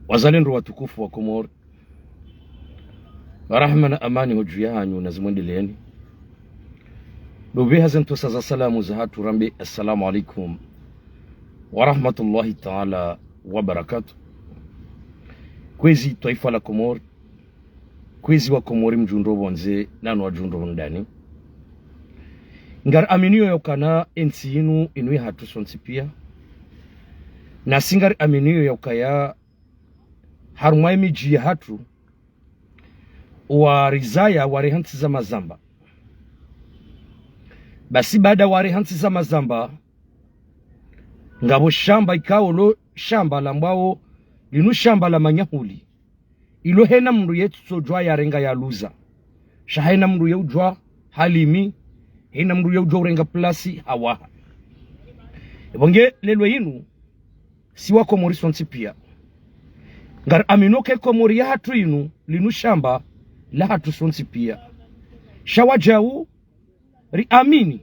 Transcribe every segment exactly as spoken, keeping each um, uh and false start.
Wazalendo watukufu wa Komori, rahma na amani ho dju yahanyu nazimwendeleeni. Ndo pveha ze ntsosa za salamu zahatru rambe, assalamu alaikum wa rahmatullahi taala wa barakatuh. Kwezi twaifa la Komori, kwezi wa Komori mdjundro pvondze nanu wadjundro pvondani. Ngari aminio ya ukana entsi inu, inu yahatru sontsi pia. Nasi ngari aminio ya ukaya harumwa emidji yahatru, warizaya wareha ntsi za mazamba. Basi baada wareha ntsi za mazamba, ngapvo shamba ikao lo shamba lambwao linu shamba la manyahuli. Ilo hena mndru yetsutsodjua yarenga yaluza. Sha hena mndru yeudjua halimi, hena mndru yeudjua urenga plasi hawaha. Epvo nge lelo inu, si wa Komori sontsi pia. Ngari aminio ke Komori yahatru inu, linu shamba lahatru sontsi pia. Sha wadjau riamini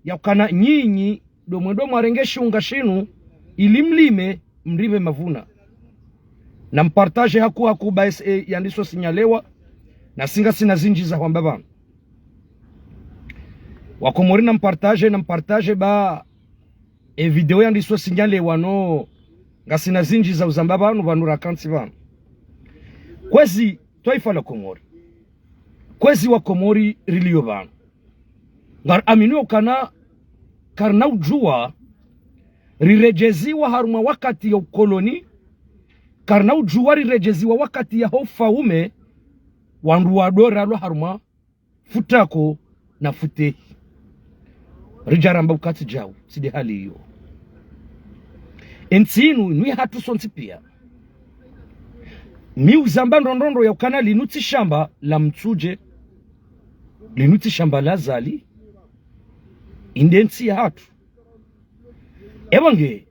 ya ukana nyinyi ndo mwendo mwarenge shiunga shinu ili mlime, mripve mavuna. Na mpartage haku haku ba S A yandiso sinyalewa, nasi ngasina zindji za hwamba pvanu. Wa Komori na mpartage, na mpartage ba e video yandiso sinyalewa no, ngasina zindji za uzamba pvanu, pvanu rakantsi pvanu. Kwezi twaifa la Komori, kwezi wa Komori rilio pvanu. Ngari aminio ukana karina udjua riredjeziwa harumwa wakati ya ukoloni, karina udjua riredjeziwa wakati ya ho ufaume, wandru wadoralwa harumwa futako na futehi. Ridjaramba ukati djau, tsi nde hali iyo. Entsi inu, inu yahatru sontsi pia. Mi uzamba ndrondrondro ya ukana linu tsi shamba la Mitsudje, linu tsi shamba la Azali, inde ntsi yahatru. Epvo nge,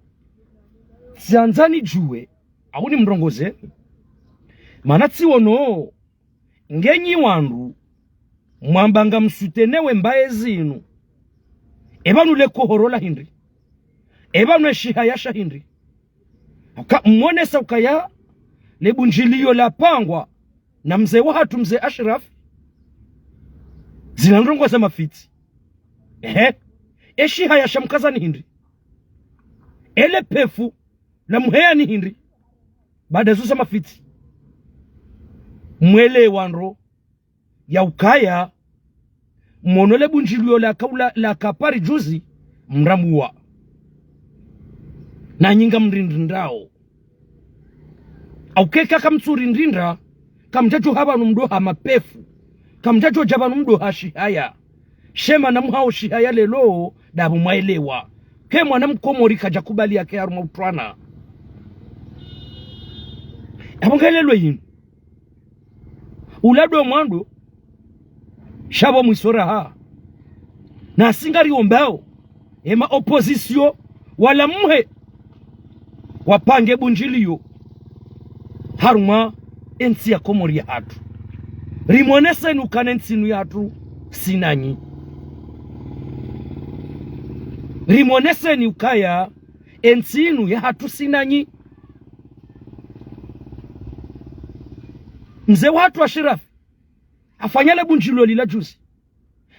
tsiandza nidjue, au nimrongozeni. Mana tsiono, ngenyi wandru, mwamba ngamsoutenir we mbaye zinu. Epvanu le kohoro la hindri. Epvanu eshihaya sha hindri. Uka mwonesa ukaya le bundjilio lapangwa na mze wahatru mze Ashraf, zina ndrongoo za mafitsi. Ehe. Eshihaya sha Mkazani hindri. Ele pefu la Muheyani hindri. Baada zo za mafitsi. Mwelewa ndro ya ukaya, mwono le bundjilio laka ula, laka Paris juzi, mrambuwa. Na nyi ngamrindrindao. Au keka kamtsurindrindra, kamdjadjo ha pvanu mdoha mapefu, kamdjadjo dja pvanu mdoha shihaya. Shema na muhao shihaya lelo, ndapvo mwaelewa. Ke mwana Mkomori kadjakubali yake harumwa utrwana. Epvo nge lelo inu, ula ndo mwando, sha pvo mwiso raha. Nasi ngariombao ema opposition wala mhe wapange bundjilio harumwa entsi ya Komori yahatru. Rimwoneseni ukana entsi inu yahatru si nanyi. Rimwoneseni ukaya entsi inu yahatru si nanyi. Mze wahatru Ashraf hafanya le bundjilio lila juzi.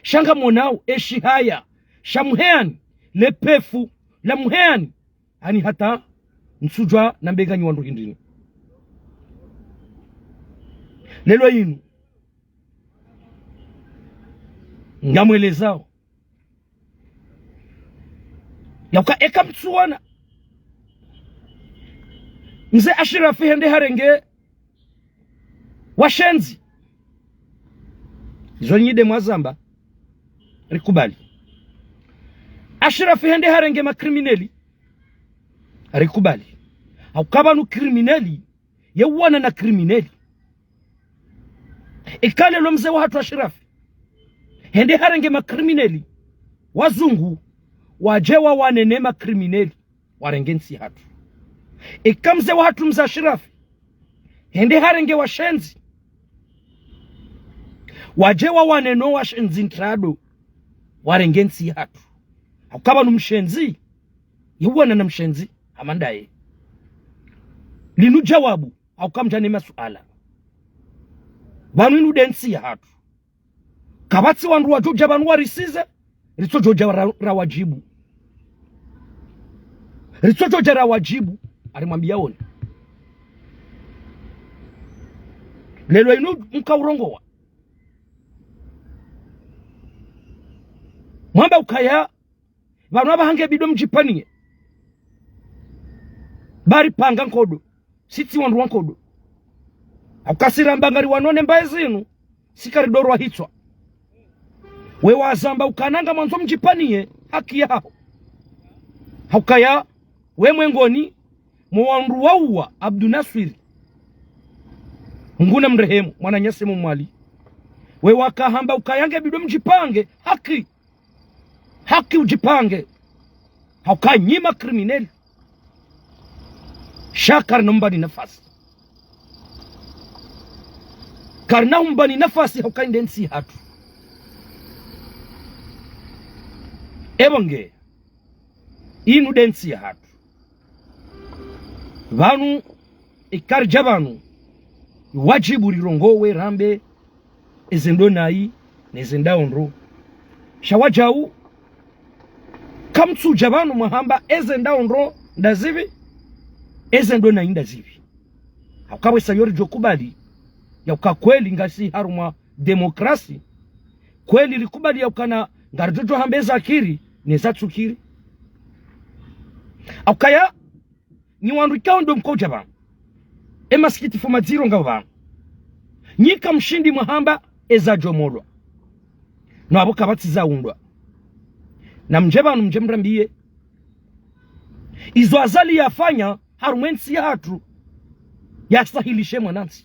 Sha ngamwonao eshihaya sha Muheyani, le pefu la Muheyani, ani hata ntsudjua nambe nganyi wandru hindrini. Lelo inu, ngamwelezao ya uka eka mtsuona mze Ashraf hende harenge washenzi. Izo nyi nde mwazamba. Rikubali. Ashraf hende harenge makrimineli. Rikubali. Hauka pvanu krimineli yeuwana na krimineli. Ika lelo mze wahatru Ashraf hende harenge makrimineli wazungu, wadje wawane ne makrimineli warenge ntsi yahatru. Ika mze wahatru mze Ashraf hende harenge washenzi, wadje wawane no washenzi ntrado warenge ntsi yahatru. Hauka pvanu mshenzi yeuwana na mshenzi hama ndaye. Linu djawabu hauka mdjane masuala. Pvanu inu nde ntsi yahatru. Kapvatsi wandru wadjodja pvanu warisize, ritsodjodja ra, rawadjibu. Ritsodjodja rawadjibu, harimwambiya woni. Leo inu mkaurongowa. Mwamba ukaya, pvanu apvaha nge bidi mdjipvaniye. Bari panga nkodo. Si tsi wandru wa nkodo. Hauka si ramba ngariwano ne mbaye zinu, si karidorwa hitswa. We wazamba ukana ngamwandzo mdjipvaniye haki yahaho. Haukaya, we mwengoni mwa wandru wauwa Abdu Naswiri. Mngu namrehemu, mwananyasi Mwali. We wakahamba ukaya nge bidi mdjipange haki. Haki udjipange. Hauka nyi ma criminel. Sha karina umbani nafasi. Karina umbani nafasi hauka inu nde ntsi yahatru. Epvo nge, inu nde ntsi yahatru. Pvanu, ikaridja pvanu, wadjibu rirongowe rambe, eze ndo nayi, neze ndaondro. Sha wadjau, kamtsudja pvanu mwahamba eze ndaondro ndazipvi, eze ndo nayi ndazipvi. Hauka pvwesa yo ridjokubali, yauka kweli ngasi harumwa demokrasi, kweli rikubali yaukana ngaridjodjo hamba eza kheri, neza tsu kheri. Haukaya, nyi wandru ikao ndo mkodja pvanu. E masikitifu madziro ngapvo pvanu. Nyi kamshindi mwahamba eza djomolwa. No apvo kapvatsi zaundwa. Namdje pvanu mdje mrambiye. Izo Azali yafanya harumwa entsi yahatru. Yasahilishe mwanantsi.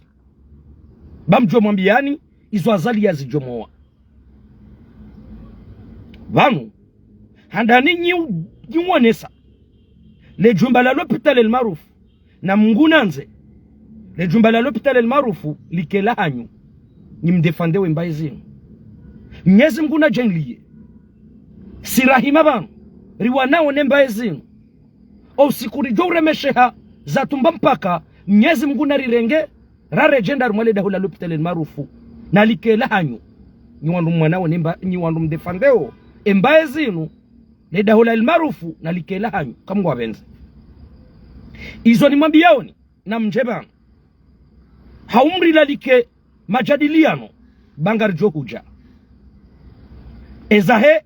Ba mdjo mwambiyani, izo Azali yazidjomowa. Pvanu, handani nyi, nyi mwonesa. Le djumba la l'hôpital El Maarouf, na Mngu nandze. Le djumba la l'hôpital El Maarouf, like lahanyu. Nyi mdéfendre we mbaye zinu. Mnyezi Mngu nadjengliye. Si rahima pvanu, riwanao ne mbaye zinu. O usiku ridjo uremesheha, za tumba mpaka, Mnyezi Mngu narirenge, raredje nda harumwa le daho la l'hôpital El Maarouf, na like lahanyu. Nyi wandru mwanao ne mba, nyi wandru mdéfendeo e mbaye zinu, le daho la El Maarouf, na like lahanyu, kamngwapvendze. Izo nimwambiyaoni, namdje pvanu. Hau mrilalike majadiliano, ba ngaridjo hudja. Ezahe,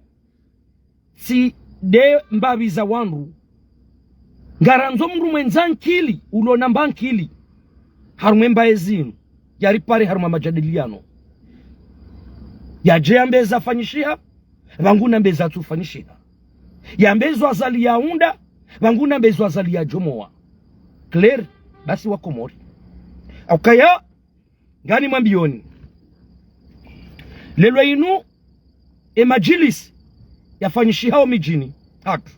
tsi nde mbapvi za wandru. Ngarandzo mndru mwendza nkili, ulo na mba nkili. Harumwa e mbaye zinu, yaripare harumwa majadiliano. Yadje yambe eza fanyishiha, pvangu nambe eza tsu fanyishiha. Yambe izo Azali yaunda, pvangu nambe izo Azali yadjomowa. Clair, basi wa Komori. Haukaya, ngani mwambioni. Leo inu, e madjilisi yafanyishihao midjini hatru.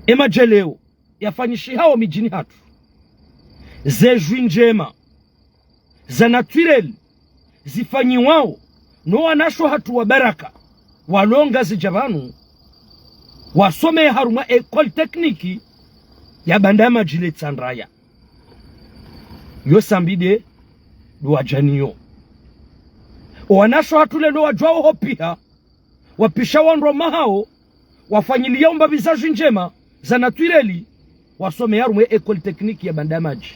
E madjeleo yafanyishihao midjini hatru. Ze jus ndjema, za naturel, zifanyiwao no wanasho hatru wa baraka, walo Ngazidja pvanu, wasome harumwa école technique ya Bandamadji le Tsandraya. Yo Sambidé ndo wadjaniyo. O wanasho hatru leo wadjuwao hopiha, wapisha wandru wa mahao, wafanyiliya umbapvi za jus ndjema, za naturel, wasome harumwa école technique ya Bandamadji.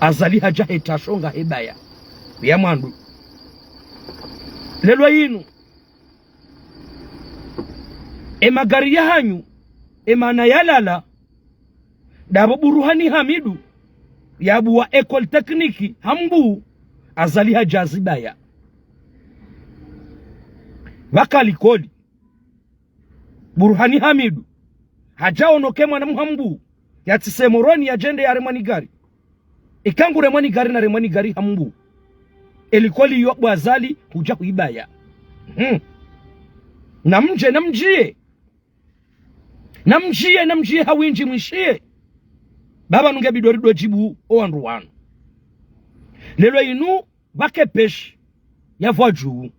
Azali hadja heta shonga hebaya. Ya mwandru. Leo inu, e magari yahanyu, e mana yalala, ndapvo Buruhani Hamidu, yabuwa école technique Hambu, Azali hadja zibaya. Pvaka likoli. Buruhani Hamidu, hadja onoke mwana Mhambu, yatsise Moroni yadjende yaremwa ni gari. Ika nguremwa ni gari naremwa ni gari Hambu. E likoli yo bo Azali hudja huibaya. Hmm. Namdje, namdjiye. Namdjiye, namdjiye ha windji mwishiye. Ba pvanu nge bidi ridodjibu o wandru wanu. Leo inu, pvake peshi ya vwa dju.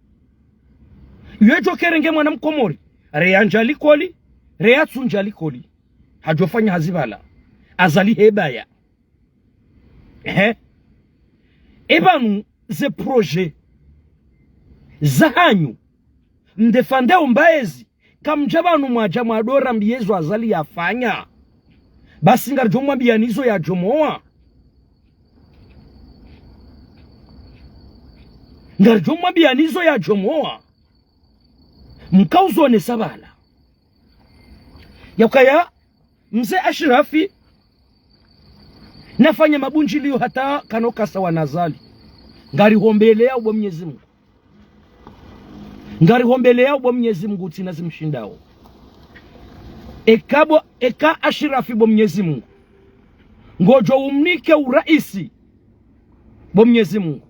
Iyo djo kerenge mwana Mkomori, re yandja likoli, re yatsundja likoli. Hadjofanya hazi pvala. Azali hebaya. Ehe. Epvanu ze projet zahanyu, mdefandeo mbaezi, kamdja pvanu mwadja mwadora mbiyezo Azali yafanya. Basi ngaridjo mwambiyani zo yadjomowa. Ngaridjo mwambiyani zo yadjomowa. Mkauzonesa pvala. Yaukaya, mze Ashirafi, nafanya mabundjiliyo hata kano kasawa na Azali. Ngarihombeleya ubo Mnyezi Mungu. Ngarihombeleya ubo Mnyezi Mungu utsina zimshindao. Eka bo, eka Ashirafi bo Mnyezi Mungu ngodjo umnike uraisi bo Mnyezi Mungu,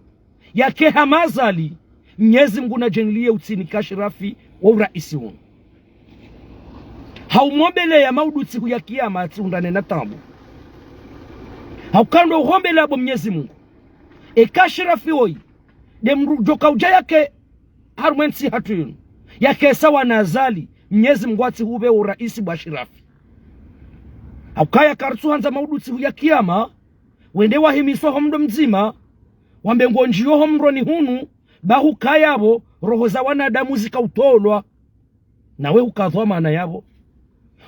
yake hama Azali, Mnyezi Mungu nadjenliye utsinike Ashirafi wo uraisi unu. Haumombeleya maudu tsihu ya kiyama atsihundrane na taabu. Haukandwa uhombeleya bo Mnyezi Mungu. Eka Ashirafi woyi, nde mdru djoka udja yake harumwa entsi hatru yinu, yake sawa na Azali, Mnyezi Mungu atsihupve uraisi bo Ashirafi. Haukaya karitsuhandza maudu tsihu ya kiyama, wende wahimiswa ho mdo mdzima, wambe ngondjiyo ho mroni hunu, ba hukaya pvo, roho za wanadamu zikautolwa, nawe hukaya dhwamana yapvo.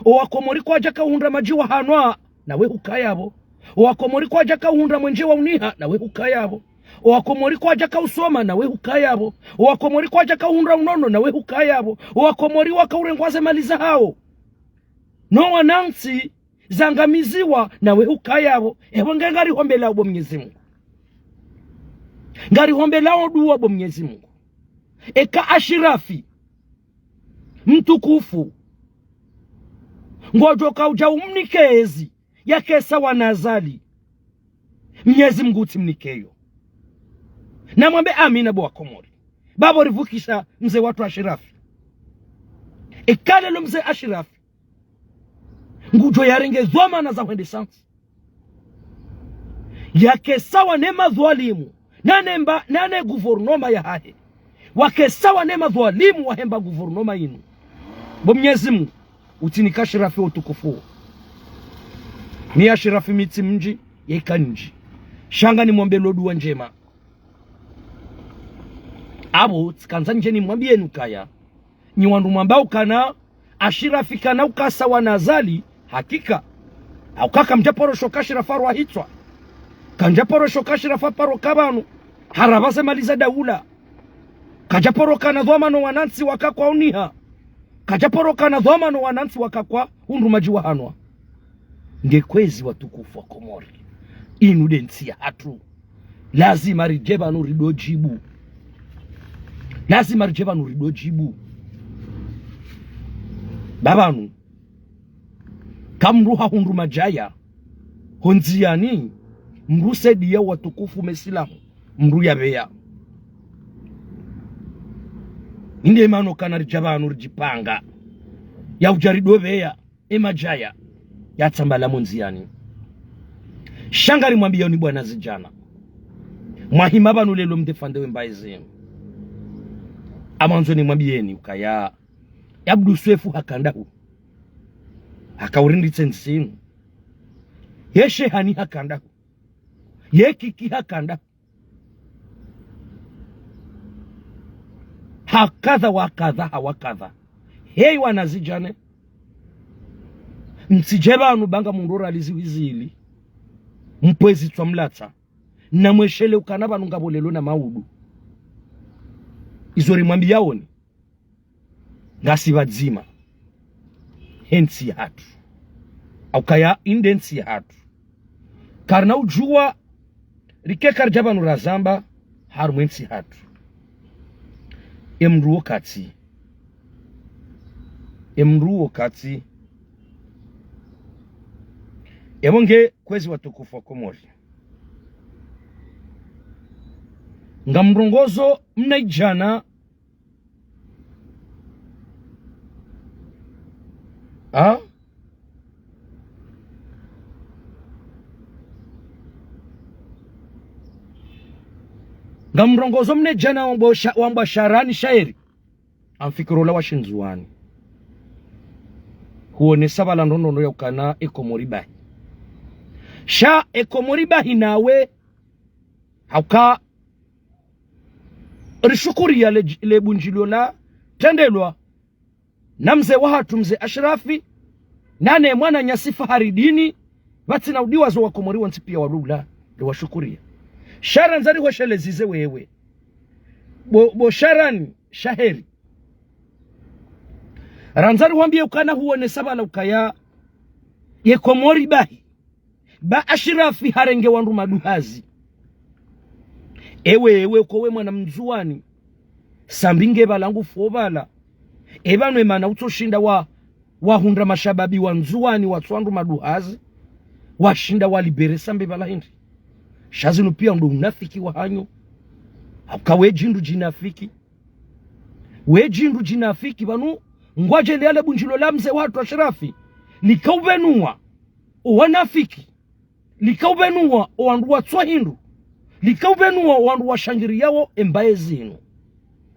Owakomori kwadjaka uhundra madji wahanwa, nawe hukaya pvo. Owakomori kwadjaka uhundra mwendje wa uniha, nawe hukaya pvo. Owakomori kwadjaka usoma, nawe hukaya pvo. Owakomori kwadjaka uhundra unono, nawe hukaya pvo. Owakomori wakaurengwa ze mali zahao no wanantsi zangamiziwa, nawe hukaya pvo. Epvo nge ngarihombeleya ubo Mnyezi Mungu. Ngarihombeleya uduwa bo Mnyezi Mungu. Eka Ashirafi mtukufu ngodjoka udja umnike ezi yake sawa na Azali, Mnyezi Mungu utsimnikeyo. Namwambe amina bo wakomori. Ba pvo ripvukisha mze watru Ashirafi. Eka lelo mze Ashirafi ngudjo yarenge dhwamana za hwendesa ntsi, yake sawa ne madhwalimu, nane mba, nane guvernoma yahahe, wake sawa ne madhwalimu wahemba guvernoma yinu, bo Mnyezi Mungu utsinike Ashirafi wo utukufu. Mi Ashirafi mi tsi mndji, yeka ndji. Sha nganimwombelo duwa ndjema. Apvo tsikandza ndje nimwambiyeni ukaya, nyi wandru mwamba ukana Ashirafi kana uka sawa na Azali, hakika. Hauka kamdja paro shoka Ashirafi harwa hitswa. Kamdja paro shoka Ashirafi paro ka pvanu harapva ze mali za daula. Kadja paro kana dhwamana no wanantsi waka kwa uniha. Kadja paro kana dhwamana no wanantsi waka kwa hundru madji wahanwa. Nge kwezi watukufu wa Komori, inu nde ntsi yahatru. Lazima ridje pvanu rido djibu. Lazima ridje pvanu rido djibu. Ba pvanu, ka mndru hahundru madjaya ho ndziyani, mndru saidiya watukufu mesilamu, mndru yapveya. Inde mana kana ridja pvanu ridjipanga ya udja rido pveya emadjaya yatsambala mo ndziyani. Sha ngarimwambiyoni bo wanazidjana, mwahima pvanu lelo mdefande we mbaye zinu. Amwandzo nimwambiyeni ukaya, ye Abdu Swefu haka ndahu, haka urinditse ntsi inu. Ye Shehani haka ndahu. Ye Kiki haka ndahu. Hakadha wakadha hawakadha. Heyi wanazidjana, mtsidje pvanu ba ngamndro ralizi wizili, mpvwezi tswa mlatsa, na mweshele ukana pvanu ngapvo lelo na maudu. Izo rimwambiyaoni, ngasi pvadzima he ntsi yahatru. Haukaya inde ntsi yahatru. Karina udjuwa rike karidja pvanu razamba harumwa entsi yahatru. Emndru wo katsi. Emndru wo katsi. Epvo nge kwezi watukufu wa Komori, ngamrongozo mna idjana. Ha? Ngamrongozo mna idjana wambwa sha-, wambwa sharani shairi. Amfikiri ola wa shindzuwani. Huonesa pvala ndrongoo ya ukana e Komori bahi. Sha e Komori bahi nawe, hauka rishukuria le, le bundjilio latrendelwa na mze wahatru, mze Ashrafi, nane mwananyasi Faharidini, pvatsina udiwazo wa Komori wontsi pia walula, riwashukuria. Sha randza rihwesheleze ze wewe. Bo, bo Sharani, shaheri. Randza riwambie ukana huonesa pvala ukaya ye Komori bahi. Ba Ashrafi harenge wandru maduhazi. Ewe, ewe, kowe mwana Mndzuwani. Sambi nge pvala ngufuo pvala. E pvanu e mana utsoshinda wa, wahundra mashababi wa Ndzuwani watso wandru maduhazi. Washinda walibere Sambi pvala hindri. Sha zinu pia ndo unafiki wahanyu. Hauka we djindru djinafiki. We djindru djinafiki pvanu ngwadje nde ale bundjilio la mze wahatru Ashrafi. Likaupvenua o wanafiki. Likaupvenua o wandru watso hindru. Likaupvenua o wandru washangiriao e mbaye zinu.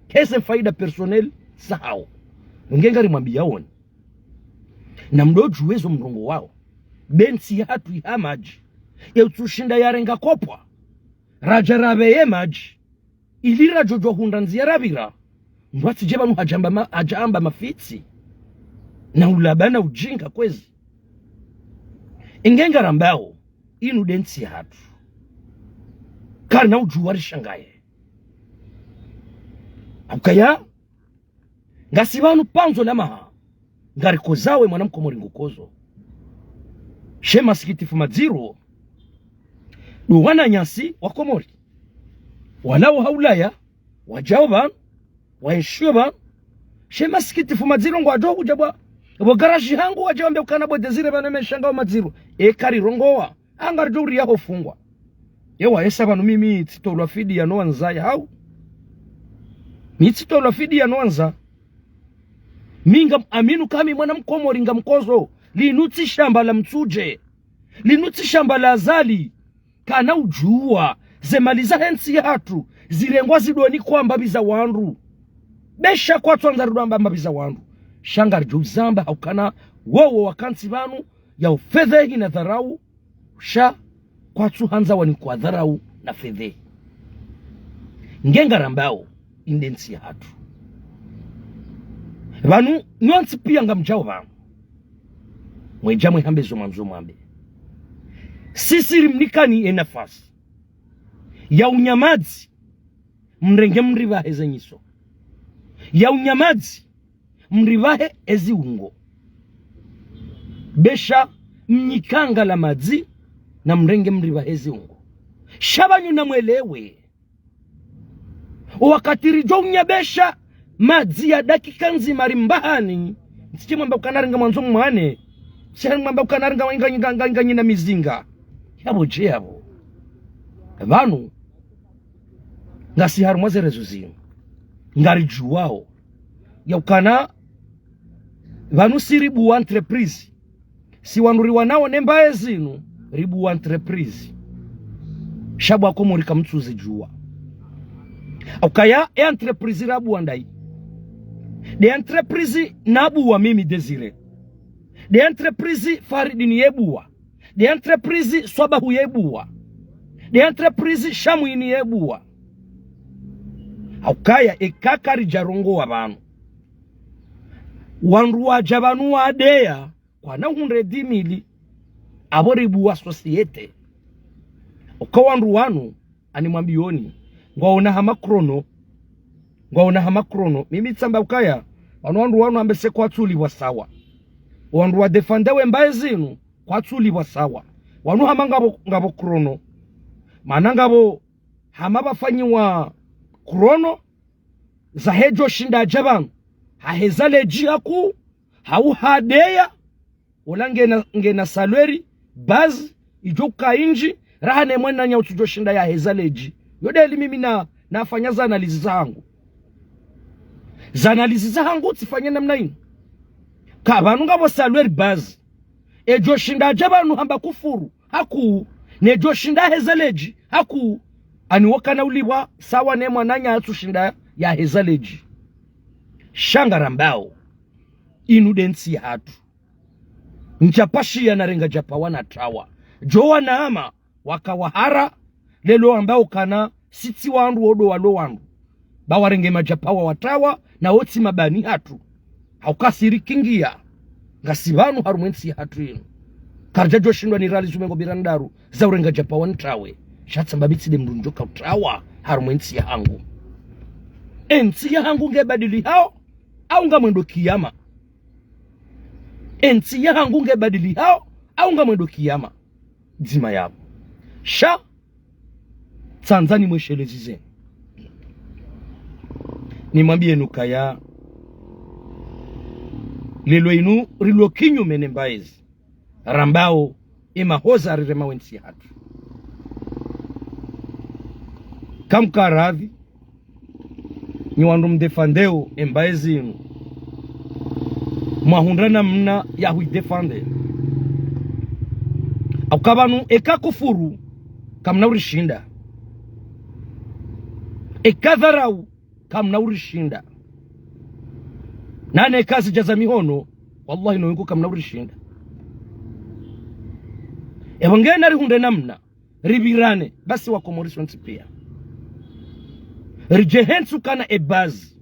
Keze faida personnel zahao. Nge ngarimwambiao ni. Na mdodjuwe zo mrongowao. Be ntsi yahatru iha madji. E utsushinda yarenga kopwa. Radja rapve ye madji. Ili radjodjuwa hundra ndzia rapvira. Mdru atsidje pvanu hadjamba ma, hadjamba mafitsi. Na ulaba na udjinga kwezi. Nge ngarambao, inu nde ntsi yahatru. Karina udjuwa rishangaye. Haukaya, ngasi pvanu pandzo la maha. Ngarikozao e mwana Mkomori ngukozo. She masikitifu madziro. Ndo wananyasi wa Komori. Walao ha Ulaya, wadjao pvanu, waenshio pvanu. She masikitifu madziro ngwadjo hudja pvo. Pvo garaji hangu wadja wambe ukana bo Désiré pvanu emeshangao madziro. E karirongowa. Ngaridjo uriya hofungwa. Ewa, esa pvanu mimi tsitolwa fidiya no wandza ya hau. Mi tsitolwa fidiya no wandza. Mi ngam, aminu kami mwana Mkomori ngamkozo. Linu tsi shamba la Mtsudje. Linu tsi shamba la Azali. Kana udjuwa. Ze mali zahe ntsi yahatru. Zirengwa zidoni kwa mbapvi za wandru. Be sha kwatsu wandza ridwa mbapvi za wandru. Sha ngaridjo uzamba haukana wowo wakantsi pvanu. Ya ufedhehi na dharau. Sha kwatsu handza wani kwa dharau na fedhehi. Nge ngarambao, inde ntsi yahatru. Pvanu, nyontsi pia ngamdjao pvanu. Mwedja mwehambe zo mwandzo mwambe. Sisi rimnikani e nafasi. Ya unyamadzi, mrenge mripvahe ze nyiso. Ya unyamadzi, mripvahe ezi ungo. Be sha mnyikanga la madzi na mrenge mripvahe ezi ungo. Sha pvanyu na mwelewe. Wakati ridjo unya be sha madzi ya dakika ndzima rimbahani. Ntsidje mwamba ukana ringa mwandzo mwane. Ntsidje mwamba ukana ringa, nga, nga, nga, nganyina mizinga. Yapvo dje yapvo. Pvanu. Ngasi harumwa ze rezo zinu. Ngaridjuwao. Ya ukana pvanu si ribuwa entreprise. Si wandru riwanao ne mbaye zinu, ribuwa entreprise. Sha bo Wakomori kamtsuzidjuwa. Haukaya e entreprise rabuwa ndayi. Nde entreprise nabuwa mimi Désiré. Nde entreprise Faridini yebuwa. Nde entreprise Swabahu yebuwa. Nde entreprise Shamwini yebuwa. Haukaya eka karidja rongowa pvanu. Wandru wadja pvanu wadeya, kwana hundre dix mille, apvo ribuwa société. Oka wandru wanu, ani mwambioni, ngwaona hama Chrono, ngwaona hama Chrono. Mimi tsamba ukaya, wanu wandru wanu ambese kwatsulipvwa sawa. Wandru wa défendre we mbaye zinu, kwatsulipvwa sawa. Wanu hama ngapvo, ngapvo Chrono. Mana ngapvo hama pvafanyiwa Chrono, zahe djo shinda dja pvanu. Haheza ledji haku, hau hadeya, ola ngena, ngena salaire, base, idjo ka indji, raha ne mwananya utsudjo shinda yaheza ledji. Yo ndeli mimi na, nafanya za analyse zahangu. Za analyse zahangu tsifanya namna inu. Ka pvanu ngapvo salaire base. Edjo shinda dja pvanu hamba kufuru, haku, nedjo shinda heza ledji, haku, ani wo kana ulipvwa, sawa ne mwananya atsu shinda yaheza ledji. Sha ngarambao, inu nde ntsi yahatru. Ndjapashiya na renga djapa wana tawa. Djo wanama waka wahara, leo wamba ukana sisi wandru wodo walo wandru. Ba warenge madjapvawa watrawa, na wotsi mabani hatru. Hauka siri kingia, ngasi pvanu harumwa entsi ya hatru inu. Karidja djo shindwa ni rali zumengo birandaru, za urenga djapvawa ntrawe. Sha tsamba bitsi de mndru ndjo kautrawa harumwa entsi ya hangu. Entsi ya hangu nge badili hao, au ngamwendo kiyama. Entsi ya hangu nge badili hao, au ngamwendo kiyama. Dzima yapvo. Sha, tsandza nimweshelezi zenu. Nimwambiye nukaya, leo inu rilo kinyume ne mbaezi. Rambao, emahoza rirema wentsi hatru. Kamkaradhi, nyi wandru mdefandeo embaezi inu, mwahundra namna ya huidefande. Hauka pvanu eka kufuru, kamna urishinda. Eka dharau, kamna urishinda. Nane eka zidja za mihono, wallahi no wingu kamna urishinda. Epvo ngena rihundre namna ripvirane, basi wakomori sontsi pia. Ridje hentsu kana ebazi.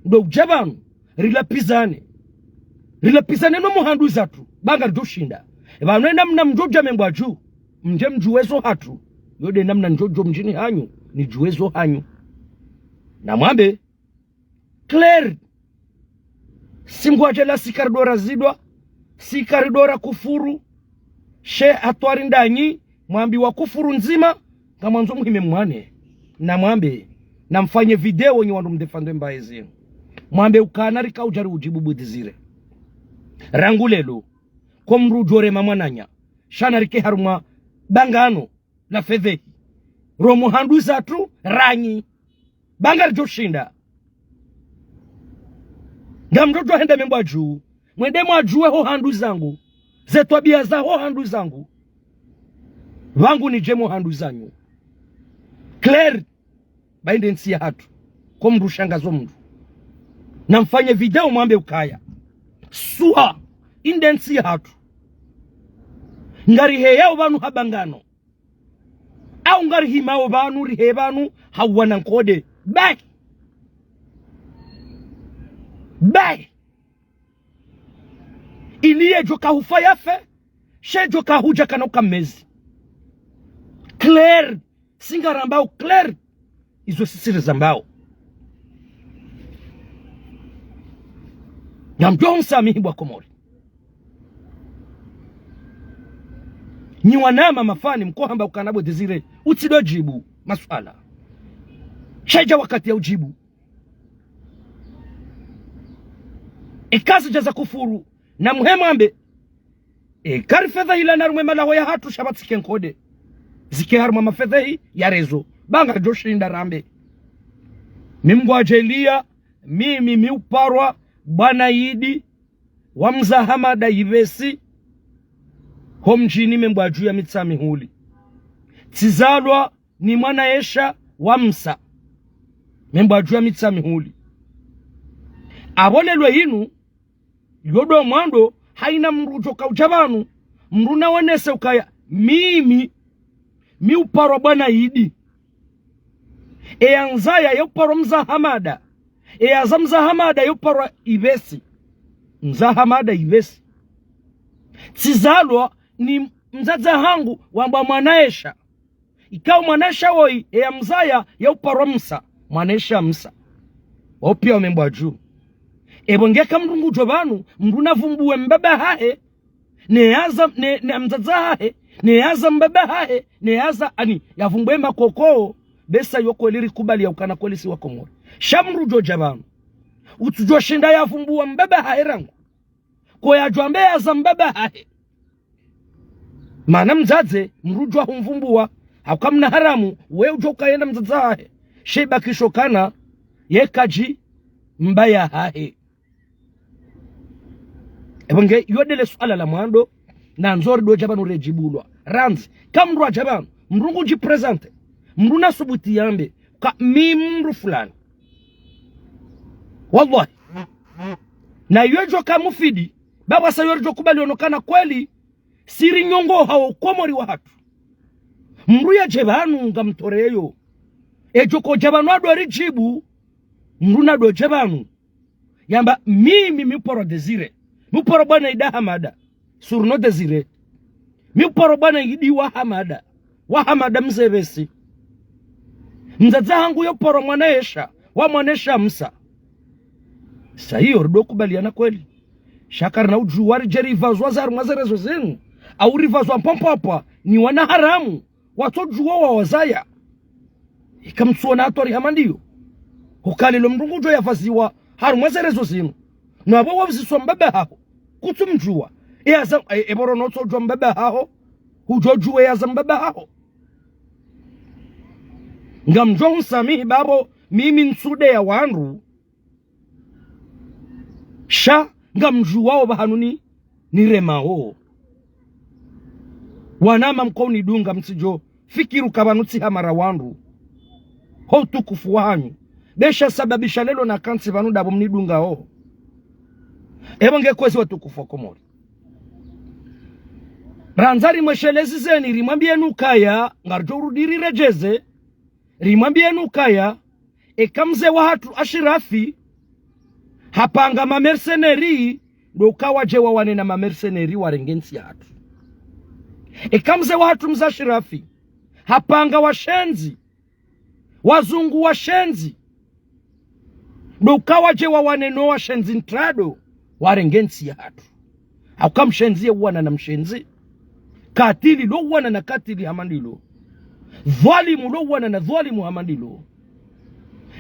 Ndo udja pvanu, rilapvizane. Rilapvizane no muhandru zatru, ba ngaridjo shinda. Pvanu ena mna mndjo udja membwa dju, mndje mdjuwe zo hatru. Yo de namna ndjo djo mdjini hanyu, nidjuwe zo hanyu. Namwambe, clair. Si ngwadje la si karidora zidwa, si karidora kufuru. She hatwari ndanyi, mwambi wa kufuru ndzima, ngamwandzo muhime mwane. Namwambe, namfanye video nyi wandru mdefandwe mbaezi. Mwambe ukana rika udja ri udjibu Boudidzire. Rangu leo, ko mndru udjo rema mwananya, sha narike harumwa bangano la fedhehi. Ro muhandru zatru ranyi. Ba ngaridjo shinda. Ngamdjo djo hende membwa dju. Mwende mwadjuwe ho handru zangu. Ze twabia za ho handru zangu. Pvangu nidje mo handru zanyu. Clair, ba inde ntsi ya hatru. Ko mndru shangazo mndru. Namfanye video mwambe ukaya, swa, inde ntsi ya hatru. Ngariheyao pvanu ha bangano. Au ngarihimao pvanu, riheye pvanu, ha uwana nkode. Bahi. Bahi. Ili yedjo kahufa yafe, shedjo kahudja kana uka mezi. Clair, si ngarambao clair, izo sisi rizambao. Namdjo msamihi bo wakomori. Nyi wanama mafani mkohamba ukana Boudidzire, utsidjo djibu maswala. Shedja wakati ya udjibu. Eka zidja za kufuru, namhemwambe. Eka rifedhehilana harumwa emalaho ya hatru sha pvatsike nkode. Zike harumwa mafedhehi ya rezo. Ba ngaridjo shinda rambe. Mi mngwadjeliya, mimi mi uparwa, bwana Idi, wa Mze Hamada Ivesi, ho mdjini membwa dju ya Mitsamihuli. Tsizalwa ni mwana esha wa Msa. Membwa dju ya Mitsamihuli. Apvo leo inu, yo ndo mwando, haina mndru djo kaudja pvanu, mndru nawonese ukaya, mimi, mi uparwa bwana Idi. Eya ndzaya ye uparwa Mze Hamada. Eya za Mze Hamada ye uparwa Ivesi. Mze Hamada Ivesi. Tsizalwa ni mdzadze hangu wambwa mwana esha. Ikao mwana esha woyi, eya mzaya ye uparwa Msa. Mwana esha Msa. Wo piya wo membwa dju. Epvo ngeka mndru ngudjo pvanu, mndru navumbuwe mbaba hahe, ne yaza, ne, ne mdzadze hahe, ne yaza mbaba hahe, ne yaza ani, yavumbuwe makoko, besa yo kweli rikubali ya ukana kweli si wakomori. Sha mndru djo dja pvanu, utsudjo shinda yavumbuwa mbaba hahe rangu. Ko yadjo amba yaza mbaba hahe. Mana mdzadze, mndru djo humvumbuwa, hauka mwana haramu, we udjo ukaya enda mdzadze hahe. She ibakisho kana, ye kadji mbaya hahe. Epvo nge, yo ndele suala la mwando, nandzo ridjo dja pvanu redjibulwa. Randzi, ka mndru adja pvanu, mndru ngudji présenter, mndru nasubuti yambe, ka mi mndru fulani. Wallahi. Na yo djo ka mufidi, ba pvasa yo ridjo kubali ono kana kweli, Si rinyongoha wo Komori wahatru. Mndru yadje pvanu ngamtoreyo. Edjo kodja pvanu ado ridjibu. Mndru nadodje pvanu. Yamba, mimi mi uparo Désiré. Mi uparo bwana Idi Hamada. Surno Désiré. Mi uparo bwana Idi wa Hamada. Wa Hamada Mze Pvesi. Mdzadze hangu yo uparo mwana Esha. Wa mwana Esha Msa. Sa iyo rido kubaliana kweli. Sha karina udjuwa ridje ripvazwa za harumwa ze réseaux zinu. Au ripvazwa mpwampwapwa ni wana haramu. Watsodjuwa wawazaya. Ika mtsuona hatwari hama ndiyo. Hukalilo mndru ngudjo yapvaziwa harumwa ze réseaux zinu. No apvo wapvuziswa mbaba haho. Kutsumdjuwa. E aza, e, e pvoro notsodjuwa mbaba haho. Hudjodjuwa e aza mbaba haho. Ngamdjo hunsamihi bapvo mimi ntsudeya wandru. Sha ngamdjuwao pvahanu ni, niremao. Wanama mko unidunga mtsidjo fikiri uka pvanu tsi hama ra wandru. Ho utukufu wahanyu. Be sha sababisha lelo nakantsi pvanu dapvo mnidungao. Epvo nge kwezi watukufu wa Komori. Randza rimweshelezeni rimwambiyeni ukaya, ngaridjo urudi riredjeze, rimwambiyeni ukaya, eka mze wahatru Ashirafi, hapanga ma mercenaires, ndo uka wadje wawane na ma mercenaires warenge ntsi yahatru. Eka mze wahatru mze Ashirafi, hapanga washenzi, wazungu washenzi, ndo uka wadje wawane no washenzi ntrado, warenge ntsi yahatru. Hauka mshenzi ye uwana na mshenzi. Katili lo uwana na katili hama ndilo. Dhwalimu lo uwana na dhwalimu hama ndilo.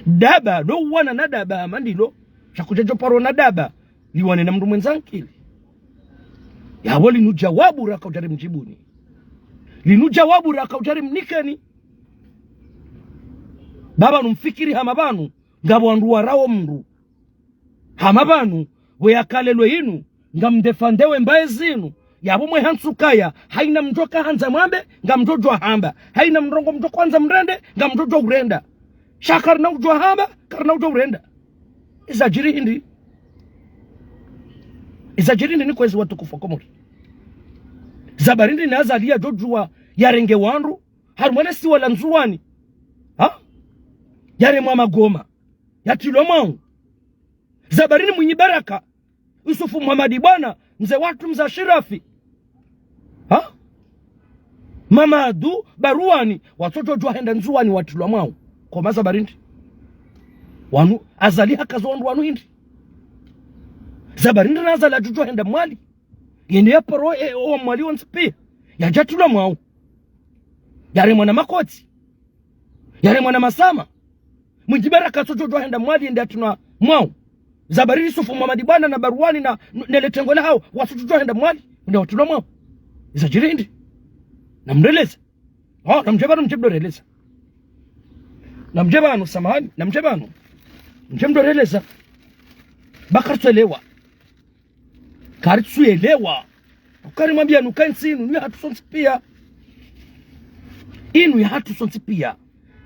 Daba lo uwana na daba hama ndilo. Sha kudjadjo paro na daba liwane na mndru mwendza nkili. Yapvo linu djawabu raka udjari mdjibuni. Linu djawabu raka udjari mnikeni. Baba numfikiri hama pvanu, ngapvo wandru warao mndru. Hama pvanu, pvo yakalelwe inu, ngamdefandeo mbaye zinu, yapvo mwe hantsu kaya, haina mndru ka handza mwambe, ngamdjo djuwa hamba, haina mrongoo mndru ka handza mrende, ngamdjo djuwa urenda. Sha karina udjuwa hamba, karina udjuwa urenda. Izadjiri hindri. Izadjiri hindri ni kwezi watukufu wa Komori. Zabari hindri ni Azali yadjo djuwa yarenge wandru, harumwa le siwa la Ndzuwani. Ha? Yaremwa magoma. Yatrilwa mwao. Zabari ni Mwinyi Baraka, Yusufu Muhamadi Bwana, mze wahatru mze Ashirafi. Ha? Mamadu Baruwani, watsodjodjuwa hwenda Ndzuwani watrilwa mwao. Koma zabari hindri. Wanu, Azali hakaza wandru wanu hindri. Zabari hindri na Azali yadjodjuwa hwenda Mwali. Yende yaparo, e, o Mwali wontsi piya. Yadjatrilwa mwao. Yaremwa na makoti. Yaremwa na masama. Mwinyi Baraka katsodjodjuwa hwenda Mwali yende yatrilwa mwao. Zabari Yusufu Muhamadi Bwana na Baruwani na, ne le tengo lahao, watsodjodjuwa hwenda Mwali, yende watrilwa mwao. Izadjiri hindri. Namreleze. Oh, namdje pvanu mdje mdoreleza. Namdje pvanu, samahani, namdje pvanu. Mdje mdoreleza. Ba karitsuelewa. Karitsuelewa. Ukari mwambiyani uka ntsi inu ni yahatru sontsi piya. Inu yahatru sontsi piya.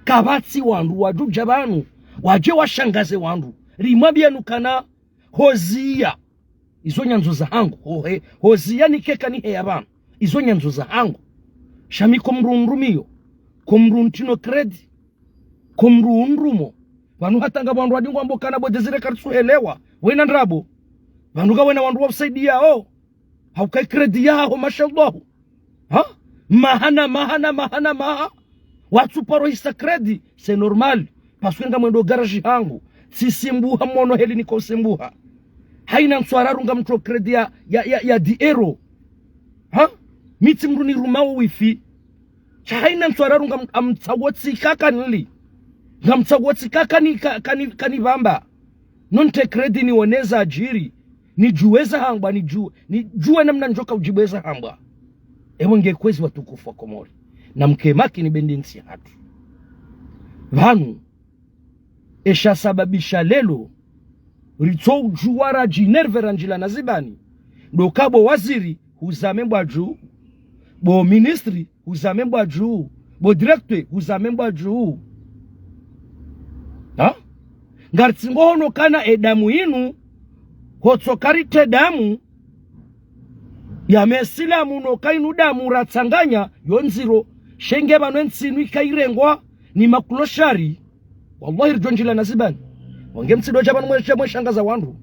Kapvatsi wandru wadjodja pvanu, wadje washangaze wandru. Rimwambiyani ukana hoziya. Izo nyandzo zahangu. Ho, he, hoziya nikeka niheya pvanu. Izo nyandzo zahangu. Sha mi ko mndru nrumiyo. Ko mndru ntrino crédit. Ko mndru nrumo. Pvanu hata ngapvo wandru wadingwa mbo kana bo Désiré karitsuelewa. Wena ndrabo. Pvanu ngawena wandru wa usaidiyao. Hauka i crédit yaho, mashallah. Ha? Maha na maha na maha na maha. Watsuparo hisa crédit, c'est normal. Parce que ngamwendo garage hangu. Tsisimbuha mwono heli niko simbuha. Haina ntsu raru ngamtso crédit ya, ya, ya, ya dix euros. Ha? Mi tsi mndru nirumao wifi. Sha haina ntsu raru ngam-, ngamtsaho tsika kanili. Ngamtsaho tsika kani, ka-, kani, kanipvamba. Nonte crédit niwone zadjiri. Nidjuwe zahambwa, nidjuwe, nidjuwe namna ndjoka udjibu ezahambwa. Ewe nge kwezi watukufu wa Komori. Namke makini be ndi ntsi yahatru. Pvanu, esha sababisha lelo, ritso udjuwa radji énervé randjila na zibani. Ndo uka bo waziri, huzame mbwa dju. Bo ministre, huzame mbwa dju. Bo directeur, huzame mbwa dju. Ha? Ngaritsingo hono kana edamu inu, hotso karite damu, Ya mesilamu no kainu damu ratsanganya, yo ndziro, shenge pvanu entsi inu ikairengwa ni makuloshari. Wallahi ridjo ndjila na zibani. Wange mtsidodja pvanu mwedja mweshangaza wandru.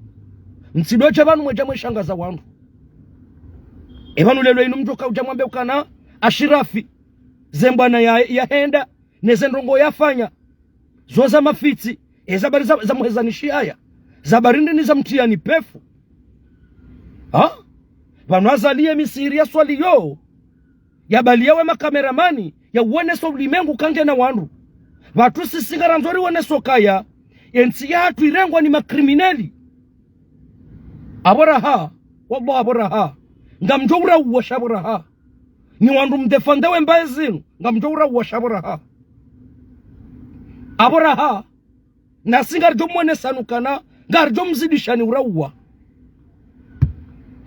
Mtsidodja pvanu mwedja mweshangaza wandru. Epvanu lelo inu mdjoka udja mwambe ukana Ashirafi. Ze mbwana ya, yahenda, neze ndrongo yafanya. Zo za mafitsi, eza bari za, za muhezanishi haya. Za bari ndini za mtiyani pefu. Ha? Pvanu Azali ye misihiri ya swali yo. Ya bali yawe makameramani, ya uoneso ulimengu kangena wandru. Pvatsu sisi ngarandzo rioneso kaya, entsi yahatru irengwa ni makrimineli. Apvo raha, wallah apvo raha. Ngamdjo urauwa sha apvo raha. Ni wandru mdefande we mbaye zinu, ngamdjo urauwa sha apvo raha. Apvo raha. Nasi ngaridjo mwonesa nukana, ngaridjo mzidisha ni urauwa.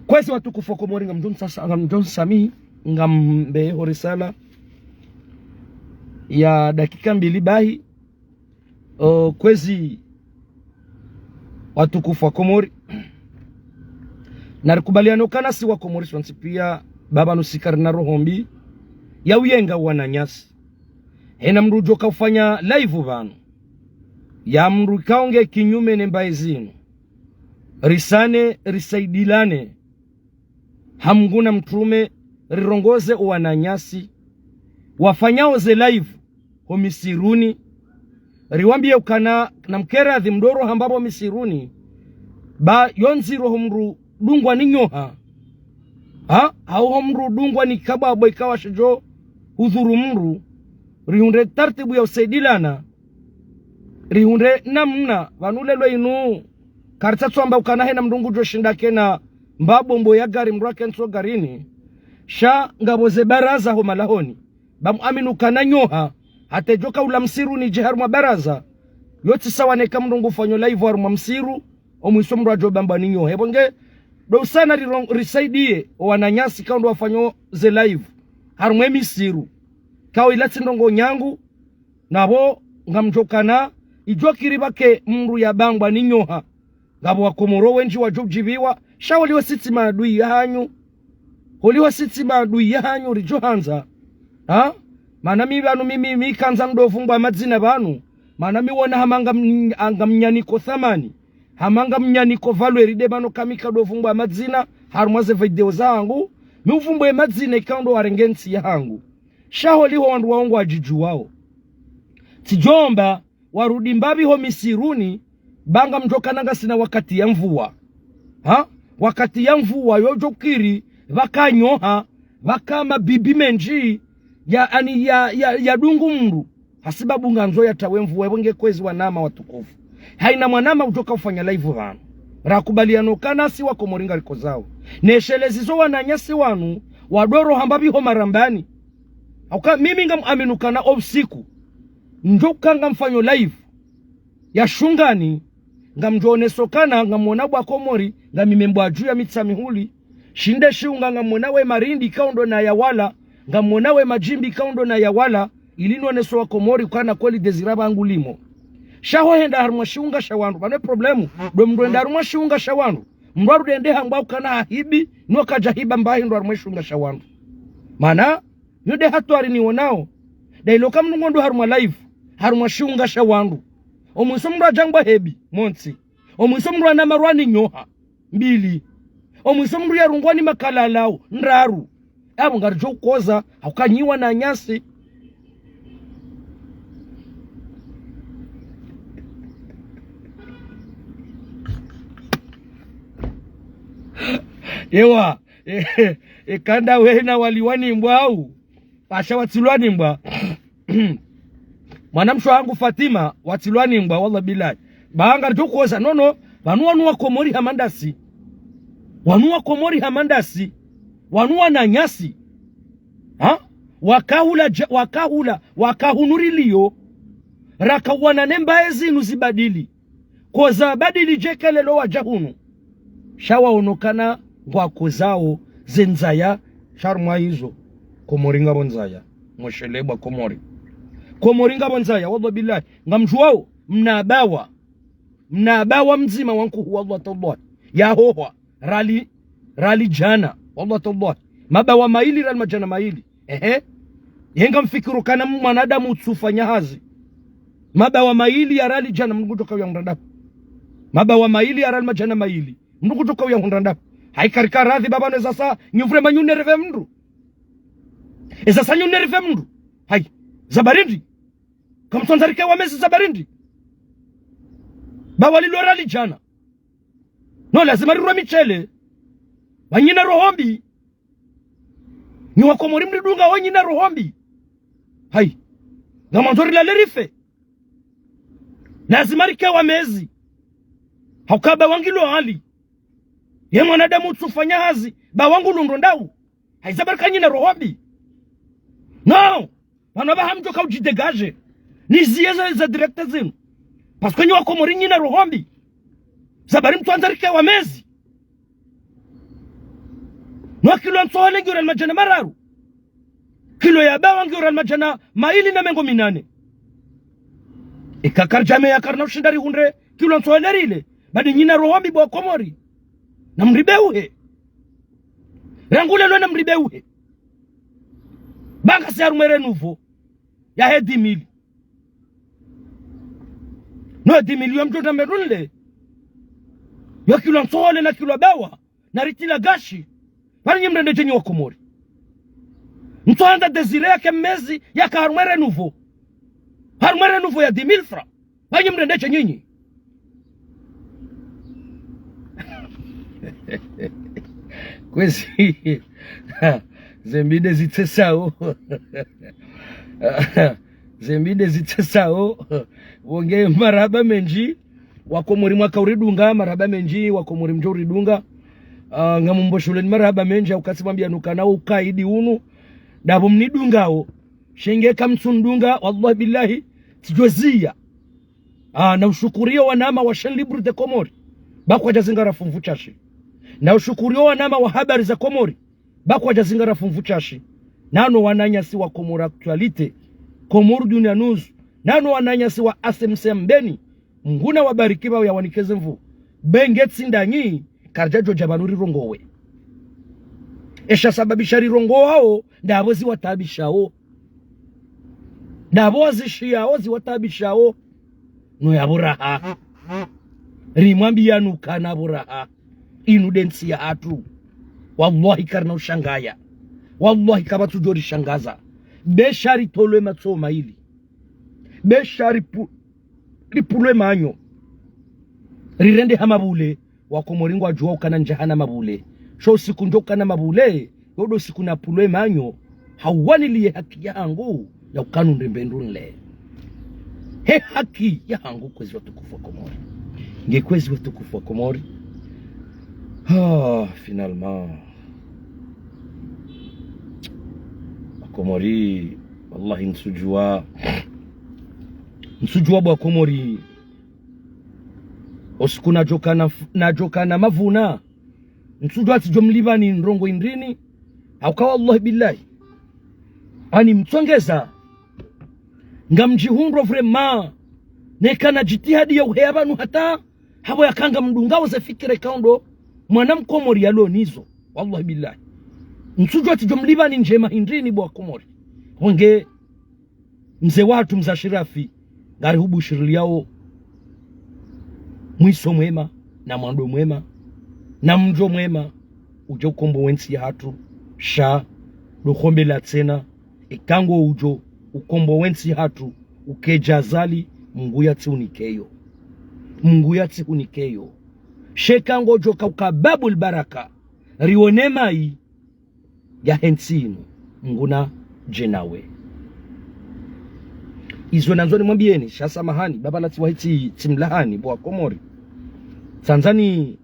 Kwezi watukufu wa Komori ngamdjo nsasa, ngamdjo nsamihi, ngambe ho risala ya dakika mbili bahi. O, kwezi watukufu wa Komori. Narikubaliane ukana si wa Komori sontsi pia, pvapvanu si karina roho mbi ya uyenga wananyasi. Hena mndru udjoka ufanya live pvanu. Ya mndru ikao nge kinyume ne mbaye zinu. Risane, risaidilane. Ha Mngu na mtrume, rirongoze owananyasi wafanyao ze live ho misiruni. Riwambie ukana na mkeradhi mdoro hamba pvo misiruni. Ba yo ndziro ho mndru dungwa ni nyoha. Ha? Hau ho mndru dungwa ni kabwabwa ikao shidjo hudhuru mndru. Rihundre tartibu ya usaidilana. Rihundre namna, pvanu lelo inu. Karitsatsu amba ukana hena mndru ngudjo shinda kena mbapvo mbo ya gari mndru akentsi ho garini. Sha ngapvo ze baraza ho malahoni. Ba muamini ukana nyoha, hata idjoka ula msiruni idje harumwa baraza. Yo tsi sawa neka mndru ngufanyo live harumwa msiru, omwiso mndru adjo bambwa ni nyoha. Epvo nge, ndo usana riron-, risaidie, owananyasi ikao ndo wafanyo ze live harumwa emisiru. Ikao ila tsi ndrongo nyangu, napvo ngamdjokana, idjokiri pvake mndru ya bambwa ni nyoha. Ngapvo wa Komoro wendji wadjo udjipviwa, sha holiho si tsi maadui yahanyu. Holiho si tsi maadui yahanyu ridjo handza. Ha? Mana mi pvanu mi, mi, mi kandza ndo vumbwa madzina pvanu. Mana mi wona hama ngam-, ngamnyaniko thamani. Hama ngamnyaniko valeur nde pvanu kamika ndo vumbwa madzina, harumwa ze video zahangu. Mi uvumbwe madzina ikao ndo warenge ntsi yahangu. Sha holiho wandru wao ngwadjidjuwao. Tsidjomba, warudi mbapvi ho misiruni, ba ngamdjokana ngasina wakati ya mvua. Ha? Wakati ya mvua yo djokiri, pvaka nyoha, pvaka mabibi mendji, ya ani ya, ya, ya dungu mndru. Hasibabu ngandzo ya tawe mvua, epvo nge kwezi wanama watukufu. Haina mwanama udjoka ufanya live pvanu. Rakubaliana ukana si wa Komori ngariko zao. Neshelezi zo wananyasi wanu, wadoro hamba pvi ho marambani. Hauka mimi ngamuamini ukana o usiku. Ndjoka ngamfanyo live ya shungani, ngamdjo oneso ukana ngamwona bwa Komori, ngamimembwa dju ya mitsa mihuli. Shinde shiunga ngamwona we marindi ikao ndo na ya wala, ngamwona we madjimbi ikao ndo na ya wala, ili nioneso wa Komori ukana kweli désir pvangu limo. Sha ho henda harumwa shiunga sha wandru, pvanu problème, ndo mndru enda harumwa shiunga sha wandru. Mndru arudi ende hamba ukana hahibi, no kadja hiba mbahi ndo harumwa shiunga sha wandru. Mana, yo nde hatwari niwonao. Nda ilo ka mndru ngondo harumwa live, harumwa shiunga sha wandru. Omwiso mndru adjangwa hebi, montsi. Omwiso mndru anamarwa ni nyoha, mbili. Omwiso mndru yarungwa ni makalalau, ndraru. Apvo ngaridjo ukoza, hauka nyi wananyasi. Ewa, e, e, ekanda wena waliwa ni mbwa au? Pasha watsilwa ni mbwa. Mwanamshe wahangu Fatima, watsilwa ni mbwa, wallah billahi. Ba ngaridjo ukoza, no, no, pvanu wanu wa Komori hama ndasi. Wanu wa Komori hama ndasi. Wanu wananyasi. Ha? Wakahula dja-, wakahula, wakahunuriliyo. Rakawana ne mbaye zinu zibadili. Koza badili djekelelo wadja hunu. Sha waonokana ngwakozao ze ndzaya, sha harumwa izo. Komori ngapvo ndzaya. Mweshelebwa Komori. Komori ngapvo ndzaya, wallah billahi. Ngamdjuwao, mna bawa. Mna bawa mdzima wa nkuhu, wallah tallahi. Ya hohwa. Rali, rali djana. Wallah tallahi. Mabawa mayili riali madjana mayili. Ehe. Ye ngamfikiro kana mwanadamu utsufanya hazi. Mabawa mayili ya riali djana mndru ngudjo kauya hundra ndapvi? Mabawa mayili ya riali madjana mayili mndru ngudjo kauya hundra ndapvi? Hayi, karika radhi baba, no eza sa nyi vraiment nyi unerve mndru. Eza sa nyi unerve mndru. Hayi. Za barindi. Kamtsandza rike wa mezi za barindi. Bawa lilo riali djana. No, lazima rirwe mitshele. Ba nyi na roho mbi. Nyi wa Komori mridunga ho nyi na roho mbi. Hayi. Ngamwandzo rilale rife. Lazima rike wa mezi. Hauka bawa ngilo hali. Ye mwanadamu utsufanya hazi, bawa ngulundro ndau. Hayi, za barika nyi na roho mbi. No. Pvanu apvaha mdjo kaudji dégager. Niziye za, za direct zinu. Parce que nyi wa Komori nyi na roho mbi. Za bari mtsandza rike wa mezi. No kilo ya ntsohole ngiyo riali madjana mararu. Kilo ya bawa ngiyo riali madjana mayili na mengo minane. Ika karidja meya karina ushinda rihundre kilo ya ntsohole rile. Badi nyi na roho mbi bo wa Komori. Na mribeuhe. Rangu lelo na mribeuhe. Banga si harumwa Renouveau yahe dix mille. No dix mille yo mdjo tambe runle. Yo kilo ya ntsohole na kilo ya bawa. Na ritila gashi. Bari nyi mrende dje nyi wa Komori? Mtsohandza Désiré yake mezi yaka harumwa Renouveau. Harumwa Renouveau ya dix mille francs. Bari nyi mrende dje nyinyi? Kwezi. Zembi nde zitsesao. Zembi nde zitsesao. Wonge marahaba mendji. Wa Komori mwaka uridunga, marahaba mendji, wa Komori mdjo uridunga. Ah, ngamumboshuleni marahaba mendji, hauka tsi mwambia nuka na ukaidi unu. Ndapvo mnidungao. Sha nge kamtsundunga, wallahi billahi, tsidjoziya. Ah, na ushukuriyo wanama wa Chaîne Libre de Comores. Ba kwadja zingara fumvu shashi. Na ushukuriyo wanama wa Habari za Komori. Ba kwadja zingara fumvu shashi. Nano wananyasi wa Comores Actualité. Comores Dunia News. Nano wananyasi wa A C M C Mbeni. Mngu na wabariki ba uyawanikeze mvu. Be nge tsi ndanyi, karidja djodja pvanu rirongowe. Esha sababisha rirongowao, ndapvo ziwataabishao. Ndapvo wazishiyao ziwataabishao. No yapvo raha. Rimwambiya nuka napvo raha. Inu nde ntsi yahatru. Wallahi karina ushangaya. Wallahi kapvatsu djo rishangaza. Be sha ritolwe matso mayili. Be sha ripu-, ripulwe manyo. Rirende ha mabule. Wa Komori ngwadjuwa ukana ndjahana mabule. Sho usiku ndjo ukana mabule. Yo ndo usiku napulwe manyo. Hauwaniliye haki yahangu. Ya ukana undrembe ndrunle. He haki yahangu kwezi watukufu wa Komori. Nge kwezi watukufu wa Komori. Ah, finalement. Wa Komori, wallahi ntsudjuwa. Ntsudjuwa bo wa Komori. Osiku nadjokana f-, nadjokana mavuna. Ntsudjuwa tsidjo mlipvani ndrongo hindrini. Hauka wallahi billahi. Ani mtsongeza. Ngamdjihundro vraiment. Neka na djitihadi ya uheya pvanu hata. Hapvo yaka ngamdungao ze fikira ikao ndo mwana mkomori yalo nizo. Wallahi billahi. Ntsudjuwa tsidjo mlipvani ndjema hindrini bo wa Komori. Wonge mze wahatru mze Ashirafi, ngarihubushiriliao mwiso mwema, na mwando mwema, na mdjo mwema, udje ukombowe ntsi yahatru, sha, ndo hombela tsena, eka ngo udjo ukombowe ntsi yahatru, ukedja zali, Mngu yatsihunikeyo. Mngu yatsihunikeyo. Sha eka ngodjo kauka babul baraka, rione mayi, yahe ntsi inu, Mngu nadje nawe. Izo nandzo nimwambiyeni, sha samahani, baba latsi wahi tsi, tsimlahani, bo wa Komori. Tsandza ni,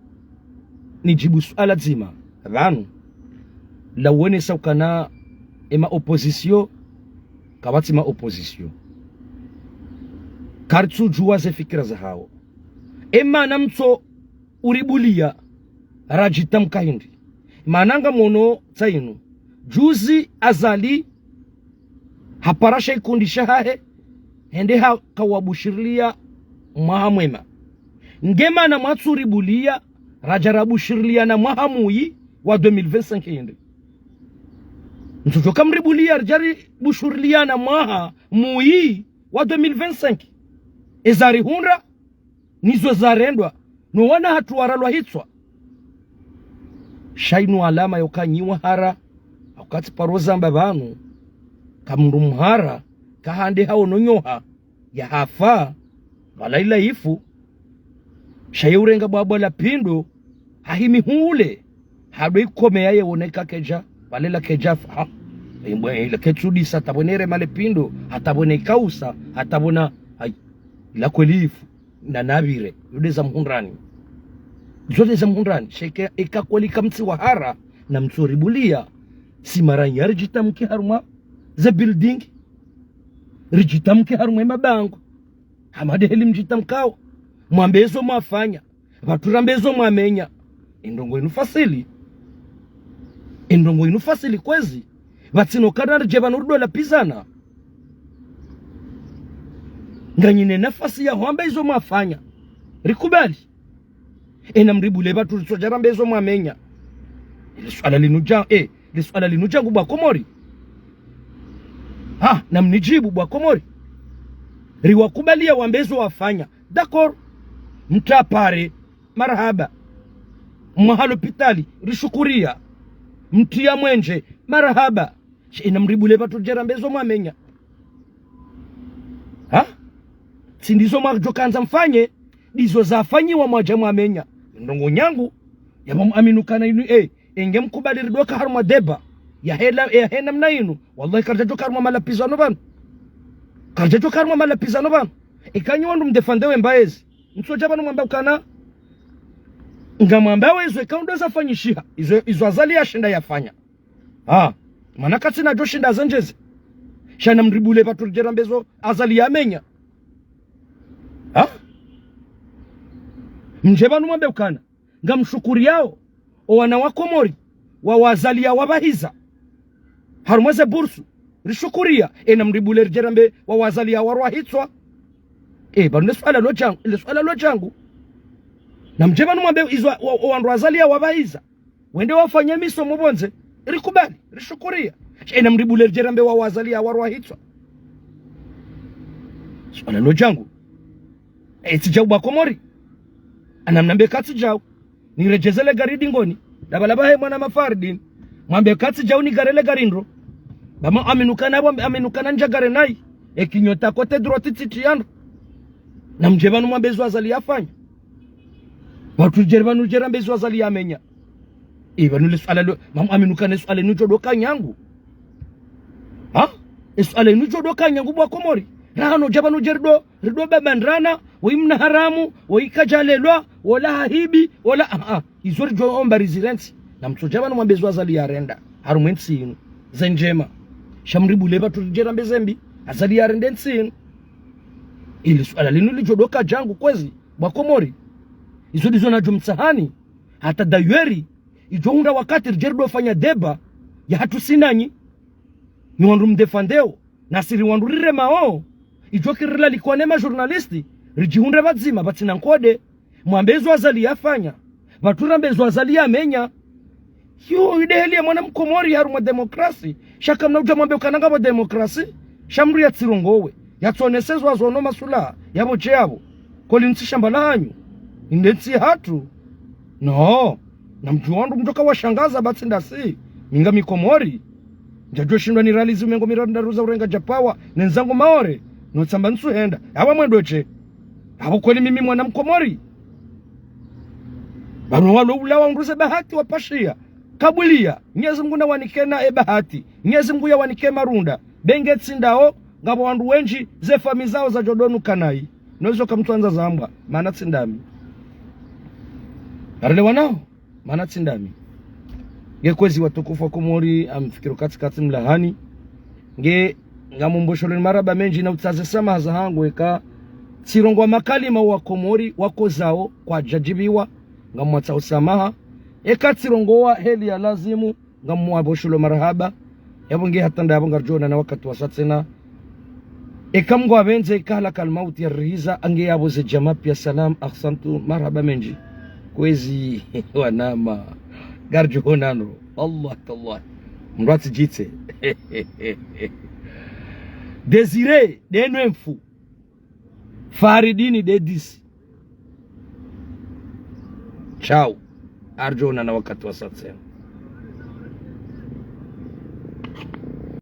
nidjibu suala dzima, pvanu, la uonesa ukana ema opposition, kapvatsi ma opposition. Karitsudjuwa ze fikira zahao. Ema namtso uribuliya, radjitamka hindri. Mana ngamwono tsainu. Juzi Azali hapara she ikundi shahahe, hende hakawabushiriliya mwaha mwema. Nge mana mwatsu ribuliya, radja rabushiriliya na mwaha muyi, wa deux mille vingt-cinq yende. Ntsudjoka mribulia ridjari bushuriliana mwaha muyi wa deux mille vingt-cinq. Eza rihundra, nizo zarendwa, no wana hatru waralwa hitswa. Sha inu alama yoka nyi wahara, wakati paro zamba pvanu, ka mndru mhara, kahande haono nyoha, yahafa, pvala ila ifu. Sha ye urenga bwabwa la pindo, hahimi hule, hadwe ikome yaye wone ka kedja, pvale la kedja fa, ha? Imwe ila ketsudisa, hata pvwene irema le pindo, hata pvwene ikausa, hata pvwona, hayi, ila kweli ifu, na napvire, yo nde za mhundrani. Zo nde za mhundrani, sha eka, eka kweli kamtsi wahara, na mtsoribulia, si maranya ridjitamke harumwa ze building, ridjitamke harumwa ye mabango, hama nde heli mdjitamkao, mwambe ezo mwafanya, pvatsu rambe ezo mwamenya. Endrongo inu fasili. Endrongo inu fasili kwezi. Pvatsina ukana ridje pvanu ridolapvizana. Nganyina nafasi ya hwamba izo mwafanya. Rikubali. Ena mribule pvatsu ritsodja rambe izo mwamenya. Ile suala linu dja, eh, ile suala linu djangu bwa Komori. Ha, na mnidjibu bwa Komori. Riwakubalia wambe izo wafanya. D'accord. Mtrapare, marahaba. Mwaha lopitali, rishukuria. Mtria mwenje, marahaba. Sha ena mribule pvatsu ridje rambe izo mwamenya. Ha? Tsi ndizo mwadjokandza mfanye, ndizo zafanyiwa mwadja mwamenya. Ndrongo nyangu, yapvo mwaminu kana inu, eh, enge mkubali ridoka harumwa débat. Ya hela, ya hena mna inu. Wallahi, karidjadjoka harumwa malapvizano pvanu. Karidjadjoka harumwa malapvizano pvanu. Eka nyi wandru mdéfendre we mbaezi. Ntsodja pvanu mwamba ukana. Ngamwamba we izo eka ndo zafanyishiha. Izo, izo Azali yashinda yafanya. Ha. Mana katsina djoshinda zendjeze. Sha na mribule pvatsu ridje rambe izo Azali yamenya. Ha? Mdje pvanu mwambe ukana. Ngamshukuriao. O wana wa Komori. Wa Azali ya wabahiza. Harumwa ze bursu. Rishukuria. Ena mribule ridje rambe wa Azali ya warwa hitswa. Eh, pvanu le suala lo djangu. Le suala lo djangu. Na mdje pvanu mwambe izo wa, wa, wandru Azali ya wabahiza. Wende wafanye misomo pvondze, rikubali, rishukuria. Sha ena mribule ridje rambe wa Azali ya warwa hitswa. Suala lo djangu. Eh, tsi djau bwa Komori. Ana mnambe katsi djau. Niredjeze le gari dingoni. Daba laba he mwana mafaridini. Mwambe katsi djau nigare le gari ndro. Pvamwa aminu kana pvo, aminu kana ndjagare nayi. Ekinyota kote droite titi yandro. Na mdje pvanu mwambe izo Azali yafanya. Pvatsu ridje pvanu ridje rambe izo Azali yamenya. Eh, pvanu le suala lo, mam aminu kana suala inu djodoka nyangu. Ha? E suala inu djodoka nyangu bwa Komori. Rahano dja pvanu dje rido, rido babandrana, woyi mna haramu, woyi kadjalelwa, wola hahibi, wola, ah, ah. Izo ridjo omba rizirentsi. Na mtsodja pvanu mwambe izo Azali yarenda. Harumwa entsi inu. Ze ndjema. Sha mribule pvatsu ridje rambe ze mbi. Azali yarenda entsi inu. Ile suala linu lidjodoka djangu kwezi. Bwa Komori. Izo ndizo nadjo mtsahani. Hata dayeri. Idjo hundra wakati ridje rido fanya débat. Ya hatru si nanyi. Ni wandru mdéfendeo. Na si ri wandru riremao. Idjo kirilalikwa ne ma journaliste. Ridjihundre pvadzima, pvatsina nkode. Mwambe izo Azali yafanya. Pvatsu rambe izo Azali yamenya. Yo, inde heli ya mwana mkomori harumwa démocratie. Sha kamna udja mwambe ukana ngapvo démocratie. Sha mndru yatsirongowe. Yatsonese izo azono masula. Yapvo dje yapvo. Koli ntsi shamba la hanyu. Inde ntsi hatru. No. Na mdji wandru mdjoka washangaza pvatsi ndasi. Mi ngami Komori. Ndjadjo shindwa niralizi mengo miraru ndraru za urenga djapawa. Nenzangu Maore. No tsamba ntsuhenda. Yapvo mwendo dje. Yapvo kweli mimi mwana mkomori. Pvanu walo ulawa undruze bahati wapashia. Kabulia, Mnyezi Mngu nawanikena e bahati. Mnyezi Mngu yawanike marunda. Benge tsi ndawo, ngapvo wandru wendji, ze fami zawo zadjo donu kanayi. No izo kamtswandza zambwa, mana tsi ndami. Arelewa nao, mana tsi ndami. Nge kwezi watukufu wa Komori, amfikiri katsi katsi mlahani. Nge, ngamumbosholeni marahaba mendji na utsaze swamaha zahangu eka tsirongowa makalima wa Komori wakozao kwadjadjibiwa, ngamwatsao swamaha. Eka tsirongowa heli ya lazimu, ngamwambosholo marahaba. Yapvo nge hata nda yapvo ngaridjo onana wakati wasa tsena. Eka Mngu apvendze, eka halakal mauti yarihiza, ange yapvo ze djamaa pia salam, ahsantu, marahaba mendji. Kwezi, wanama. Ngaridjo onana. Allah tallah. Mndru atsidjitse. Désiré, nde nwe mfu. Faridine, nde disi. Ciao. Ngaridjo onana wakati wasaya tsena.